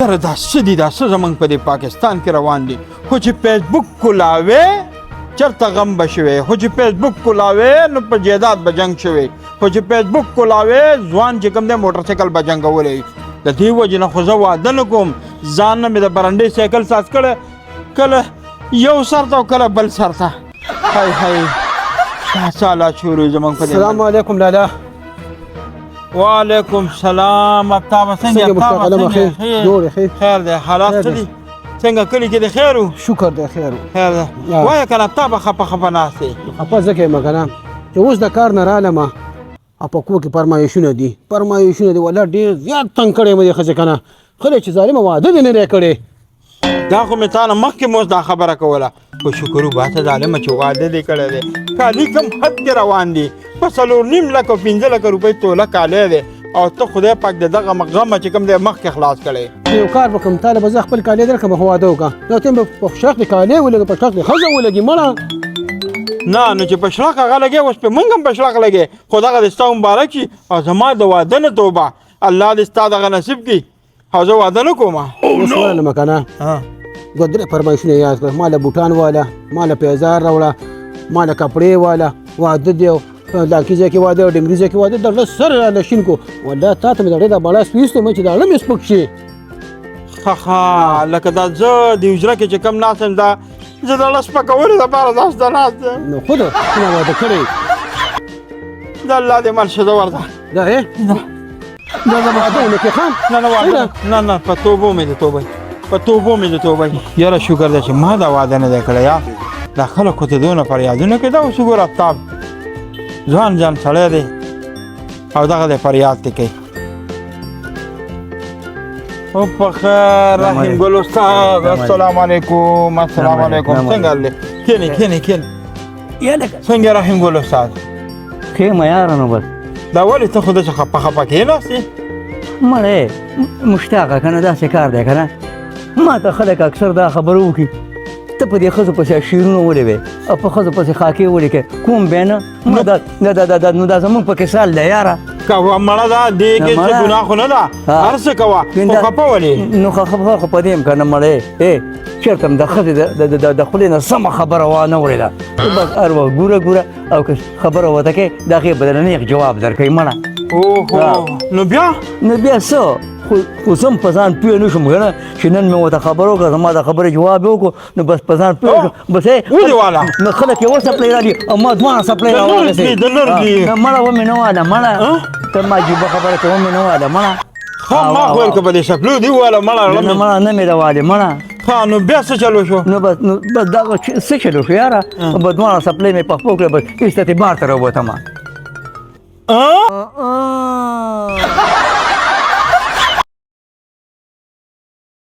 یاره دا څه دي، دا څه زمونږ په دې پاکستان کې روان دي؟ خو چې فیسبوک کولاوې چرته غم به شوی، خو چې فیسبوک کولاوې نو په جایداد به جنګ شوی، خو چې فیسبوک کولاوې ځوان چې کوم دی موټرسایکل به جنګولی. د دې وجې نه خو زه واده نه کوم، ځان نه مې د برنډې سایکل ساز کړی، کله یو سر ته او کله بل سر ته. های های، دا څه حالات شروع زمونږ په دې. السلام علیکم لالا. وعلیکم سلام. افتاب څنګه؟ څنګه مشتاق علم؟ خیر جوړ؟ خیر خیر دی. حالات څه دي؟ څنګه کلي کې دی؟ خیر و؟ شکر دی، خیر و. خیر دی. وایه که نه، تا به خپه خپه ناست یې. خپه ځکه یم که نه چې اوس د کار نه رالم او په کور کې فرمایشونه دي، فرمایشونه دي. والله ډېر زیات تنګ کړی یم دې ښځې که نه، ښه چې ظالمه واده دې نه دی کړی. دا خو مې تا نه مخکې مو دا خبره کوله، خو شکر وباسه ظالمه چې واده دې کړی دی. کالي کوم حد کې روان دي، په 4.5 لک او 5 لکه روپۍ توله کالی دی، او ته خدای پاک د دغه غمه چې کوم دی مخکې خلاص کړی. یو کار وکړم، تا له به زه خپل کالي درکړم، خو واده وکړه. نو ته به په شرق دې کالي ولګې، په شرق دې ښځه ولګي مړه. نه نو چې په شرق هغه لګې، اوس پې مونږ هم په شرق لګې. خو دغه دې ستا مبارک شي، او زما د واده نه توبه، الله دې ستا دغه نصیب کړي، او زه واده نه کوم. اوس ورغلم که نه، دوه درې فرمایشونه یاد کړه. ما له بوټان واله، ما له پیزار راوړه، ما له کپړې واله. واده دی لانکي ځای کې واده، ډنګري ځای کې واده، د زړه سر راله شین کو. والله تا ته مې د زړه دا باړه سویستو مې چې د زړه مې سپک شي. ښه ښه، لکه دا زه د حجره کې چې کوم ناست یم، دا زه د زړه سپکولو دپاره داسې ناست یم. نو خو ده ما واده کړی. د الله دې مل شه، زه ورته دا نه نه واده ونه کې خان. نه نه واده نه نه، په توبو مې د توبه، په توبو مې د توبه. یاره شکر دی چې ما دا واده نه دی کړی. یا دا خلک خو ته دونه فریادونه کوي، دا اوس وګوره افتاب ځوان ځان سړی دی او دغه دی فریاد دی کوي. او په خیر رحیم ګل استاد. السلام علیکم. السلام علیکم. څنګه دی؟ کښېنئ کښېنئ کښېنئ. څنګه رحیم ګل استاد؟ ښه یم یاره. نو بس دا ولې ته خو داسې خپه خپه کښېناستې؟ مړی مشتاقه که نه داسې کار دی که نه، ما ته خلک اکثر دا خبره وکړي، ته په دې ښځو پسې شعرونه ولې وې او په ښځو پسې خاکې ولیکې کوم بیا نه. نو دا دا دا نو دا زموږ پکې سال دی یاره. کوه مړه، دا دې کې څه ګناه خو نه ده، هر څه کوه، خو خفه ولې؟ نو خفه خو په دې یم که نه مړی چېرته هم د ښځې د خولې نه سمه خبره وانه ورېده، بس هر وخت ګوره ګوره، او که خبره ورته کوې د هغې به درنه نېغ جواب درکوي مړه. اوهو، نو بیا؟ نو بیا څه، خو زه هم په ځان پوه نه شوم که نه چې نن مې ورته خبره وکړه، زما د خبرې جواب یې وکړو، نو بس په ځان پوه شوم. بس ودې واله. نو خلک یوه څپلۍ رالي او ما دواړه څپلۍ راواخیستې. د نر دي. مړه ومې نه واله مړه، ته ما عجیبه خبره کوې، ومې نه واله مړه. ښه ما خو ویل که په دې څپلو دي وواله مړه. نه مړه نه مې ده والې مړه. ښه نو بیا څه چلو شو؟ نو بس نو بس دغه څه چلو شو یاره، بس دواړه څپلۍ مې په خپو کړې، بس ایسته ترې بار ته راووتم.